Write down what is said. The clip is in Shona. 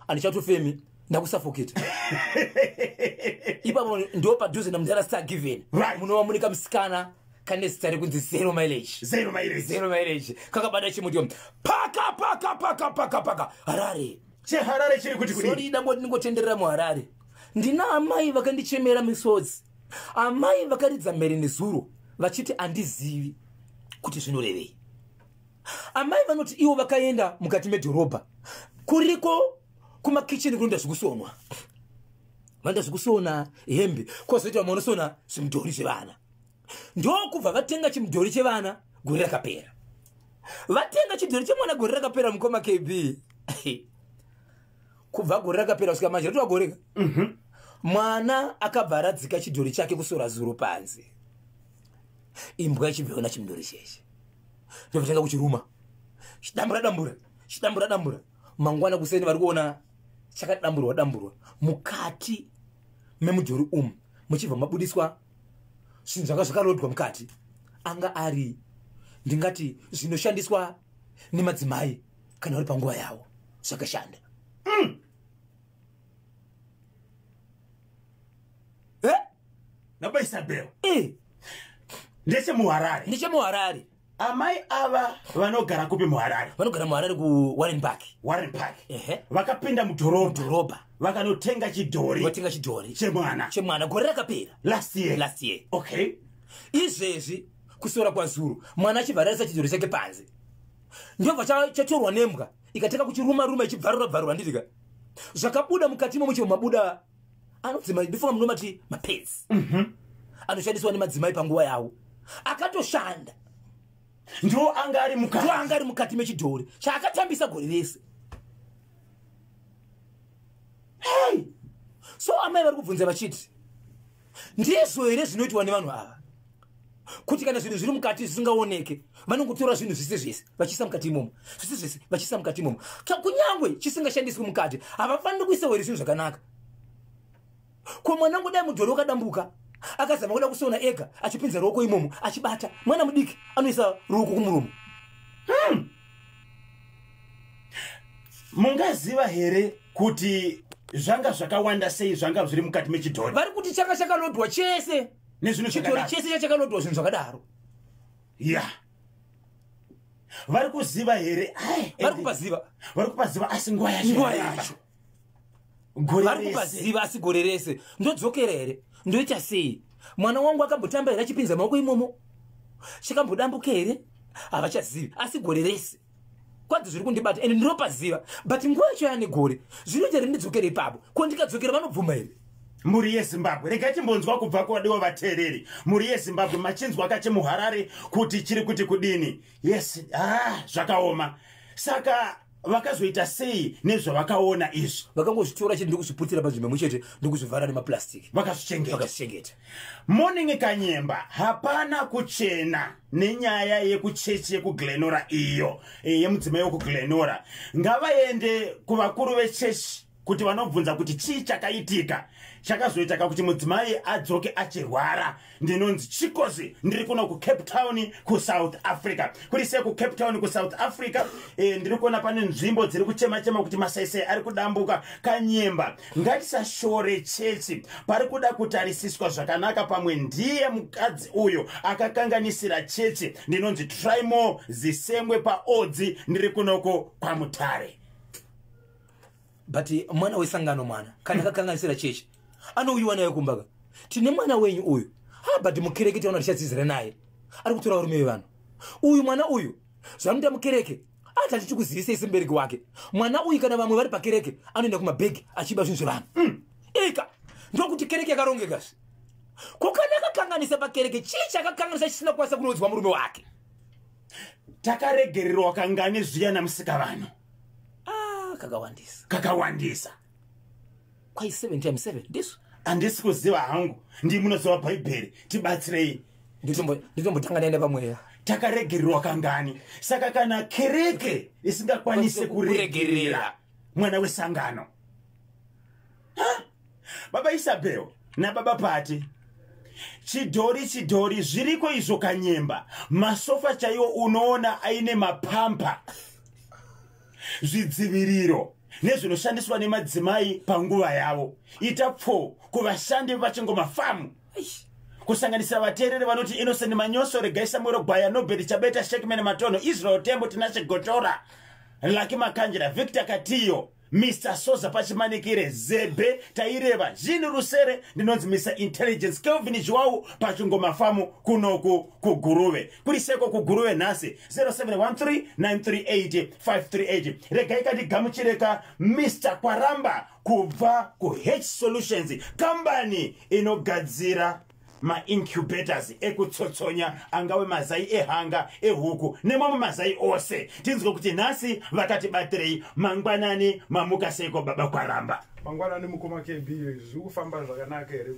Handichatofemi, ndakusafoketa ipapo. Ndo padhuze namudhara Star Given. Munova munika musikana kane zita rekunzi Zero Mileage. Zero Mileage. Zero Mileage kakabata chimuti, paka paka paka paka paka Harare. Cheharare chiri kuti kudini? Sorry, dangoti ndingotenderera muHarare. Ndina amai vakandichemera misodzi, amai vakaridza mhere nezuro vachiti handizivi kuti zvinorevei. Amai vanoti ivo vakaenda mukati medhorobha, kuriko kumakicheni kunoita zvekusonwa, vanoita zvekusona hembe, kwozoita vamwe vanosona zvimudhori zvevana. Ndokubva vatenga chimudhori chevana gore rakapera. Vatenga chidhori chemwana gore rakapera, mukoma KB, kubva gore rakapera kusvika manje ratova gore. Mwana akabva aradzika chidhori chake kusora zuro panze, imbwa ichibveona chimudhori cheche, ndobva kuchiruma, chidambura dambura, chidambura dambura. Mangwana kuseni vari kuona chakadamburwa damburwa, mukati memudhori umu muchibva mabudiswa zvinhu zvanga zvakalodwa mukati, anga ari ndingati zvinoshandiswa nemadzimai kana vari panguva yavo, zvakashanda. Eh? Naba Isabel. Eh. NdechemuHarare? NdechemuHarare. Amai ava vanogara kupi muHarare? Vanogara muHarare kuWarren Park. Warren Park. Ehe. Vakapinda mudhorobha. Dhorobha. Vakanotenga chidhori. Vatenga chidhori. Chemwana. Chemwana gore rakapera. Last year. Last year. Izvezvi kusora kwazuro, mwana achibva ararisa chidhori chake panze, ndobva chatorwa nembwa, ikatanga kuchiruma ruma, ichibvarura bvarura. Nditika zvakabuda mukati imomo, chibva mabuda anonzi ndifunga munomati mapads anoshandiswa nemadzimai panguva yavo, akatoshanda. Ndo anga ari mukati? Ndo anga ari mukati mechidhori chaakatambisa gore rese. Hey! So amai vari kubvunza vachiti ndizvo here zvinoitwa nevanhu ava, kuti kana zvinhu zviri mukati zvisingaoneke, vanongotora zvinhu zvese zvese vachiisa mukati imomo, zvese zvese vachiisa mukati imomo, kunyangwe chisingashandiswi mukati? Havafaniri kuisawo here zvinhu zvakanaka? Ko mwana ngodai mudhori wakadambuka, akazama kuda kusona ega, achipinza ruoko imomo achibata, mwana mudiki anoisa ruoko kumuromo. Mungaziva here kuti zvanga zvakawanda sei zvanga zviri mukati mechidhori? Vari kuti changa chakalodwa chese. Nezvinhu chidhori. Zvakadaro. Chese chachakalodwa zvinhu zvakadaro. Ya, vari kuziva here? Ai, vari kupaziva. Vari kupaziva, asi nguva yacho nguva yareba. Yacho. Gore vari rese. Kupaziva, asi gore rese ndodzokera here? Ndoita sei? Mwana wangu akambotamba here achipinza maoko imomo? Chakambodambuka here? Havachazivi, asi gore rese kwanzi zviri kundibata ende ndinopaziva, but nguva yacho yaane gore. Zvinoita here ndidzokere ipapo? Ko ndikadzokera vanobvuma here? Mhuri yeZimbabwe, regai timbonzwa kubva kuvadiwa vateereri. Mhuri yeZimbabwe, machinzwa kachemuHarare kuti chiri kuti kudini? Yes, ah, zvakaoma. Saka vakazoita sei nezvavakaona izvi? Vakangozvitora chete, ndokuzviputira panzvimbo imwe chete, ndokuzvivhara nemapurastiki. Vakazvichengeta. Vakazvichengeta. Morning Kanyemba, hapana kuchena nenyaya yekuchechi yekuGlenora iyo, yemudzimai wekuGlenora. Ngavaende kuvakuru vechechi kuti vanobvunza kuti chii chakaitika chakazoita kakuti mudzimai adzoke achirwara. Ndinonzi Chikozi, ndiri kuno kuCape Town, kuSouth Africa. Kuri sei kuCape Town, kuSouth Africa? Ndiri kuona pane nzvimbo dziri kuchema chema kuti masaisai ari kudambuka. Kanyemba, ngatisashore chechi, pari kuda kutarisiswa zvakanaka, pamwe ndiye mukadzi uyo akakanganisira chechi. Ndinonzi Trimo Zisengwe paOdzi, ndiri kunoko kwaMutare. But mwana wesangano, mwana kana akakanganisira chechi, anouyiwa naye kumbaka, tine mwana wenyu uyu. Ha, but mukereke taona tichadzidzira naye, ari kutora varume vevanhu uyu. Mwana uyu zvanoita mukereke atati tikuzivisei semubereki wake. Mwana uyu kana vamwe vari pakereke, anoenda kumabhegi achiba zvinhu zvevanhu. Ika ndokuti kereke yakarongekazve. Ko kana akakanganisa pakereke, chii chakakanganisa chisina kukwanisa kunoudzwa murume wake? Takaregererwa kangani zviya namusika vanhu? Ah, kakawandisa. Kakawandisa. Kwai 7 times 7 ndizvo? Handisi kuziva hangu, ndi munoziva Bhaibheri, tibatsirei. Nditombotanga ndaenda pamweya. Takaregererwa kangani? Saka kana kereke isingakwanisi kuregerera mwana wesangano. Ha? Baba Isabel nababa Pati, chidhori chidhori zviriko izvo Kanyemba. Masofa chaiwo unoona aine mapampa, zvidziviriro. Nezvinoshandiswa nemadzimai panguva yavo. Ita pfo kuvashandi vepachingoma famu, kusanganisira vateereri vanoti Innocent Manyoso, Regai Samuel Gwaya, Nobert Chabeta, Shekman Matono, Israel Tembo, Tinashe Gotora, Laki Makanjira, Victor Katiyo, Mr Soza pachimanikire, Zebe Taireva, Zhini Rusere. Ndinonzi Mr Intelligence Kelvin Zhuwau pachingoma famu kunoku kuGuruve. Kuri seko kuGuruve nhasi? 0713 938 538. Regai katigamuchireka Mr Kwaramba kubva kuH Solutions, kambani inogadzira maincubators ekutsotsonya, angave mazai ehanga, ehuku nemamwe mazai ose. Tinzwe kuti nhasi vakatibatirei. Mangwanani, mamuka seiko, baba Kwaramba? Mangwanani, mukoma KB. Zviri kufamba zvakanaka here?